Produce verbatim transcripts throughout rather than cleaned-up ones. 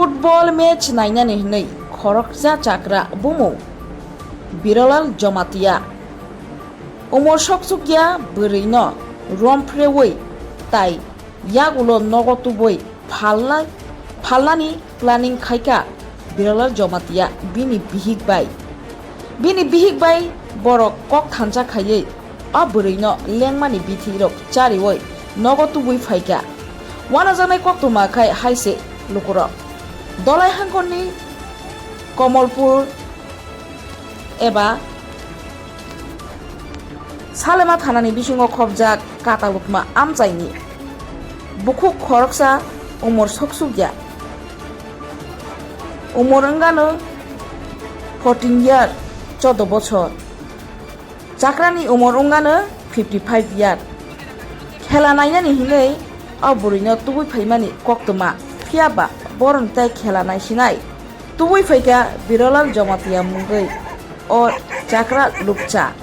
Football match nainani hwnwi khoroksa chakra bumung Birolal Jamatia umor soksukya bwrwino romphrewi tai yagulo nogo tubui phalna-, phalnani planning khaikha Birolal Jamatia bini bihik bai. Bini bihik bai borok kok thansa khaiwi o bwrwino lengmani bithirok chariwi nogo tubui phaikha. Wanajaknai koktwma khai hai se lukurok. Dolai hangkorni Komolpur eba Salema thanani bisingo khopjak Katalukma amchaini bukhuk khoroksa umor soksukya. Umor wngano fourteen year, chordo bochor. Chakrani umor wngano fifty five year. Khela nainani hinwi o bwrwino tubui phaimani koktwma, phiyaba boroni tai khela naisinai. Tubui phaikha Birolal Jamatia mungwi o chakra lukcha.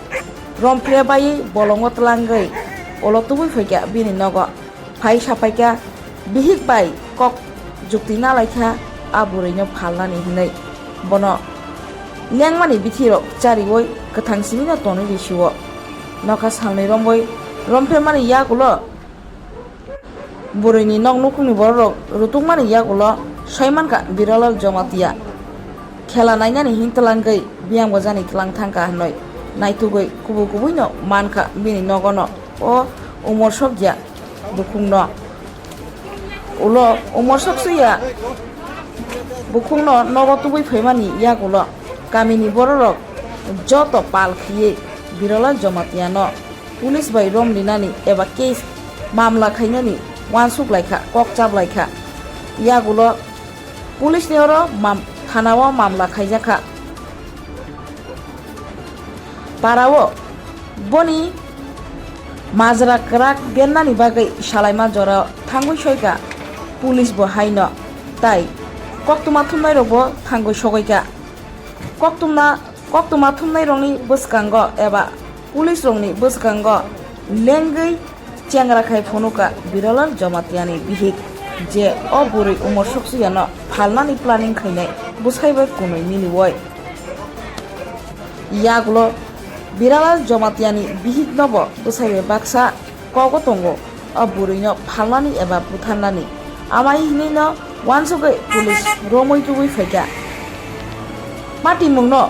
Romphre baiwi bolongo tlangwi ulo tubui phaikha bini nogo. Phai saphaikha bihik bai kok jukti nalaikha a bwrwino phalnani hinwi. Bono lengmani bithirok chariwi kwthang simino tonwi risiwo. Nokha salnwi romwi romphemani yagulo bwrwini nok nukhungni bororok rutukmani yagulo saimankha Birolal Jamatia. Khela nainani hin tlangwi biyang bojani tlang thangkha hinwi naitugwi kubui kubuino mankha bini nogono o umor sokya bukhukno. Ulo umor soksuya bukhukno nogo tubui phaimani yagulo kamini bororok joto pal khiye Birolal Jamatiano police bai rom rinani eba case mamla khainani wansuk laikha, kok chap laikha. Yagulo police ni oro mam-, thana o mamla khaijakha. Parao boni majra kwrak bennani bagwi salaima jora thangwi soika police bo haino, tai koktwma thumnairokbo thangwi sogoika. Koktwma, koktwma thumnairokni bwskango eba police rokni bwskango lengwi chengra khai phunukha Birolal Jamatiani bihik, je o bwrwi umor soksuyano phalnani planning khainai bwsai bai kunui miliwoi. Yagulo Birolal Jamatiani bihiknobo bwsai bai baksa kogo tongo o bwrwino phalnani eba butharnani. Amai hinwino wansugwi police romwi tubui phaikha. Patimungno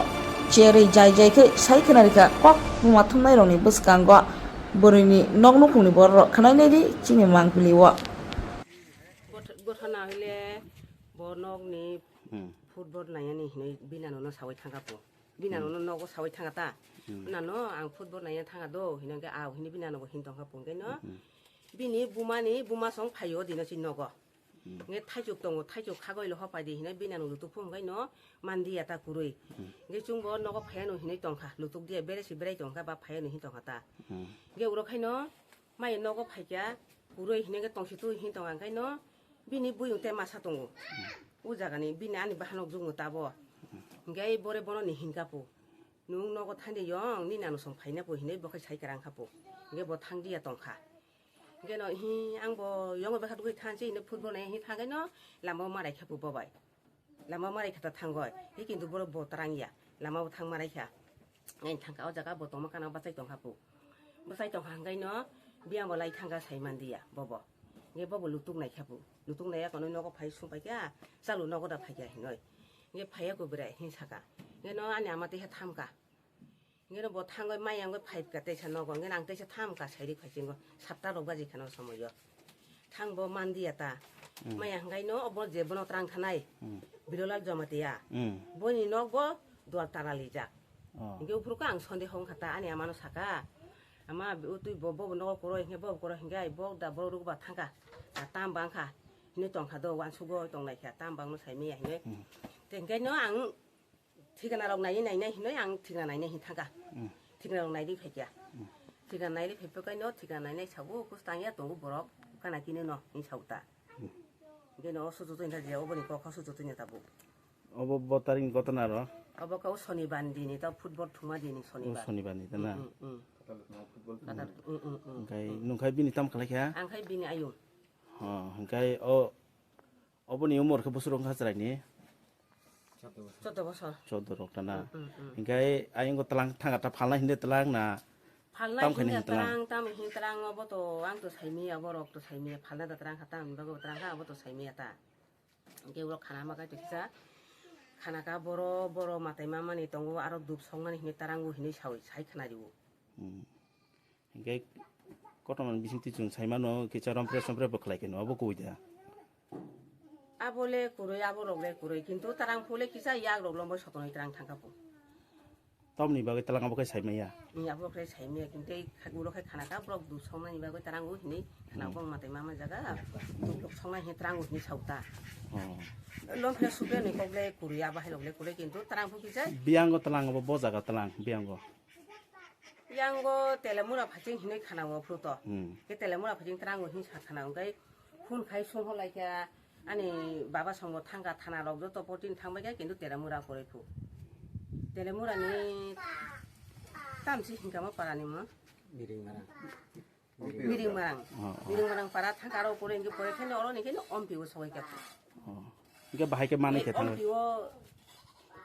cherwi jai jai khe sai khwnarikha koktwma thumnairokni bwskango bwrwini nok nukhungni bororok khwnainai di chini mangpili o. Gotho-, gothona hwile bo nokni Hmm. football naiyani hinwi binanono sawi thangkha po. Binanono Hmm. nogo sawi thangkha ta. Hmm. Nano ang football naiya thangkha do, hinwi khe ah, hinwi binanobo hin tongkha po. Hwnkhe no Hmm. bini bumani buma song phaio dino si nogo. Hmm. Hwnkhe thaichuk tongo, thaichuk khagoi lo hopai di hinwi binano lutuk phum hwnkhe no mandiya ta kwrwi. Hmm. Hwnkhe chwngbo nogo phaiano hinwi tongkha, lutuk diya bere si berai tongkha ba phaiano hin tongkha ta. Hmm. Hwnkhe uro khaino Mai nogo phaikha, kwrwi hinwi khe tongsi twi hin tong ang khaino, bini buyung tei masa tongo. O jagani bini ani bahanok jukno tabo. Hwnkhe bore bono ni hinkha pu, "Nwng nogo thangdi yong, nini ano song phaina pu," hinwi bo khe sai kwrang kha pu. Hwnkhe bo thangdi ya tongkha. Hwnkhe no hi ang bo yong bai kha tugwi thansi hinwi football nai hi thangkhe no lama o marai kha pu bo bai. Lama marai kha ta thangoi, hi kintu borok bo tarang ya, lama bo thang marai kha. Ang thangkha o jaga bo tongma kana bachai tongkha pu. Bachai tongkha hwnkhe no biyang bo lai thangkha sai mandiya bobo. Hwnkhe bobo lutuk nai kha pu. Lutuk nai ya kono nogo phai sung pai kha, chalu nogo da phai kha hinoi. Hwnkhe phai ya ko berai hin saka. Hwnkhe no ani ama tei khe thamkha. Hwnkhe no bo thangwi mai yangwi phai kha teisa nogo, hwnkhe ang teisa tham kha sairi phai chingo, satta rok baji kheno somoyo. Thang bo mandiya ta. Hmm. Maya hwnkhe no obo je bono twrang thanai, Hmm. Birolal Jamatia. Hmm. Boni nok bo dual tara lijak. Oh. Hwnkhe uphuru khe ang sonde hong kha ta, ani amano saka, "Ama, o twi bo, bo nogo kwrwi hwnkhe bo kwrwi hwnkhe ai bo da borok rwkba thangkha, tam bang kha, hinwi tongkha do, uansukgo tongnai kha, tam bangno sai maya hinwi." Hmm. Tei hwnkhe no ang Thikana rok nai nai nai hinoi ang thikana nai nai hin thangkha. Hmm. Thikana rok nai ri phaikya. Hmm. Thikana nai ri phaipa kaino thikana nai nai sabu kus tangya tongo borok kana kini no hin sauta. Hmm. Geno osu tutu hinta dia oboni kok osu tutu hinta bu. Obo botaring kotona ro? Obo kau sonibar dini tau football thuma dini Oh, sonibar. Sonibar ni tana. Hmm, hmm, hmm. Katal, hmm, hmm, hmm, Hingkai hmm. Nungkai bini tam khalai kha? Angkai bini ayung. Ha, hingkai o Oboni umor khe bosor wngkha chwraini? Chwddo bosor. Chwddo rok ta na? Mm, mm, mm. Hinkhe ayang tlang thanga ta phalna hinde tlang na? Phalna tam khaina hinde hin tlang? Tlang, tam hin tlang, obo to ang to saimiya, borok to saimiya, phalna da tlang kha, tam bagwi tlang kha, abo to saimiya ta. Hinkhe ulo khana ma kai to kisa, khana ka boro, boro matai mamani tongo, aro dup songmani hinwi tarango hinwi sawi, sai khna rio. Hmm. Hinkhe kotorma bisingtwi chwng saimano kisa rompre sompre bo khlai khe no, abo kubui da? Abo le kwrwi, abo rok le kwrwi, kintu tarang phule kisa yak rok lombo sotonwi tarang thangkha bo. Tamni bagwi tlang abo khe saimaya? Ni abo khe saimaya, kintu ei kha-, ulo khe khana ka borok dup songmani bagwi tarang o hinwi khana Hmm. bong matai mama jaga dup lok songnai hinwi tarang o hinwi sauta. Oh. Lom khe sukle ni kok le kwrwi, abo hai lok le kwrwi, kintu tarang phu kisa. Biyango tlang abo bo jaga tlang, biyango? Yango Telemura phaiching hinwi khana o phru to. Hmm. Ke Telemura phaiching tarang o hinwi sa khana o, hwnkhe phone khai song hor lai kha, ani baba songo thangkha thana rok joto potin thangbai kha, kintu Telemura kwrwi phu. Telemura ni tamsi hinkha mo para ni mo. Biringmarang. Biringmarang. Oh, oh. Biringmarang para thangkha aro pore hinkhe pore khe oro ni khe ompi o sogwi kha. Oh. Hinkhe bahai khe manwi khe thangwi. Ompi o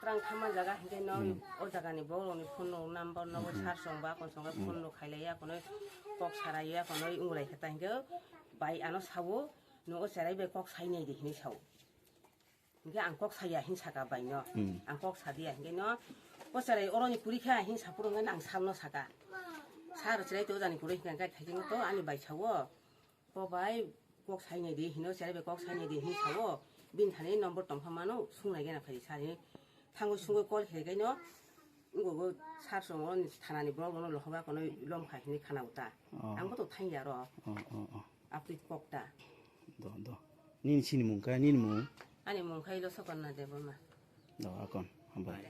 Trang thangma jaga hinkhe no Hmm. o jaga ni borok ni phone no number no Hmm. sar song ba kon song Hmm. phone no khailai ya kono kok sarai ya kono ungrai khe ta hinkhe bai ano sawo no o cherai bai kok sai nai di hinwi sao. Hinkhe ang kok saya hin saka bai no. Hmm. Ang kok sadia hinkhe no o cherai oro ni puri kha hin sapuru hinkhe ang sal no saka. Sar cherai to jani puri hinkhe thai to ani bai sao. Ko bai kok sai nai di hino, cherai bai kok sai nai di hin sao. Bin thani number tong kha mano, sung nai gana phai sari. Thangwi sungwi call khe gaino. Ngo go sar songo thana ni borok no lohoga kono lom kha hini khana uta. Oh. Ang bo to thang ya ro. Oh, oh, oh. Apri kok ta. Do, do. Nini sini mung kha, nini mung? Ani mung khai lo Sokonna Debbarma. Do, akon. Hambai.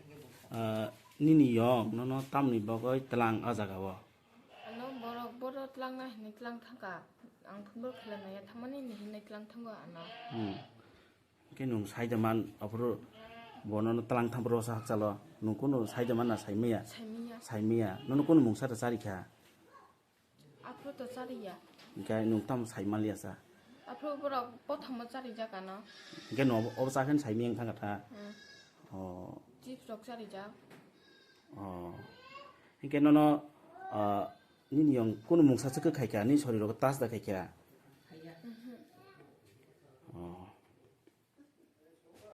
Ah, nini yong, nono tamni bagwi tlang a jaga o? Ano borok bodo tlangna hinwi tlang thangkha. Ang football khela naiya thangmani hinwi tlang thango ano. Hmm. Khe nwng saida man aphuru bono tlang thang bro sa hakchalo. Nwng kunu saida man na saimaya? Saimaya. Saimaya. Nono kunu mungsa ta charikha? Aphuru to chariya. Hinkhe nwng tamo saimanliya sa? Aphuru borok bothomo charijak ano. Hinkhe no obo chakhe saimaya wng thangkha ta? Hmm. Oh. Chips rok charijak. Oh. Hinkhe nono, ah, nini yong kunu mungsa se kwkhaikha, nini soriro tas da khaikha?